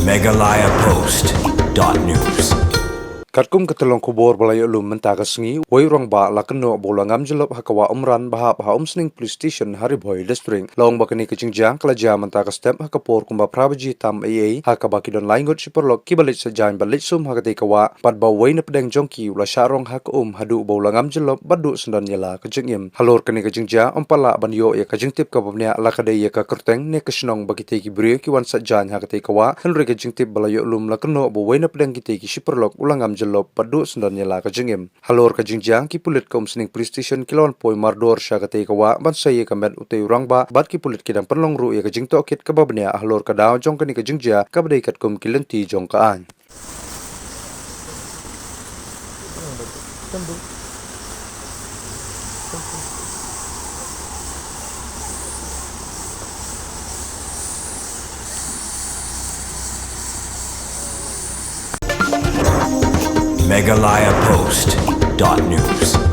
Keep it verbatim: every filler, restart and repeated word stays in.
Meghalaya Post dot news. Katkum ka tyllong khubor ba la ïoh lum mynta ka sngi, wei u rangbah la kynnoh ba u la ngam jyllop ha ka wah Umran ba hap ha Umsning Police Station ha Ri Bhoi District. La ong ba kane ka jingjia ka la jia mynta ka step ha ka por kumba phra baje tam ei ei, ha kaba ki don lai ngut shi paralok kiba leit sah jaiñ bad leit sum ha katei ka wah, bad ba uwei na pdeng jong ki u la shah rong ha ka um haduh ba u la ngam jyllop bad duh syndon ïa la ka jingim. Halor kane ka jingjia, ym pat lah ban ïoh ïa ka jingtip kaba bniah la ka dei ïa ka kyrteng ne ka shnong ba kitei ki briew ki wan sah jaiñ ha katei ka wah, hynrei ka jingtip ba la ïoh lum la kynnoh ba uwei na pdeng kitei ki shi paralok u la ngam jyllop bad duh syndon ïa la ka jingim. Halor ka jingjia, ki pulit ka Umsning Police Station ki la wan poi mardor sha katei ka wah ban sei ïa ka met utei u rangbah, bad ki pulit ki dang pynlong ruh ïa ka jingtohkit kaba bniah halor ka daw jong kane ka jingjia kaba dei katkum ki lynti jong ka aiñ. Meghalaya Post dot news.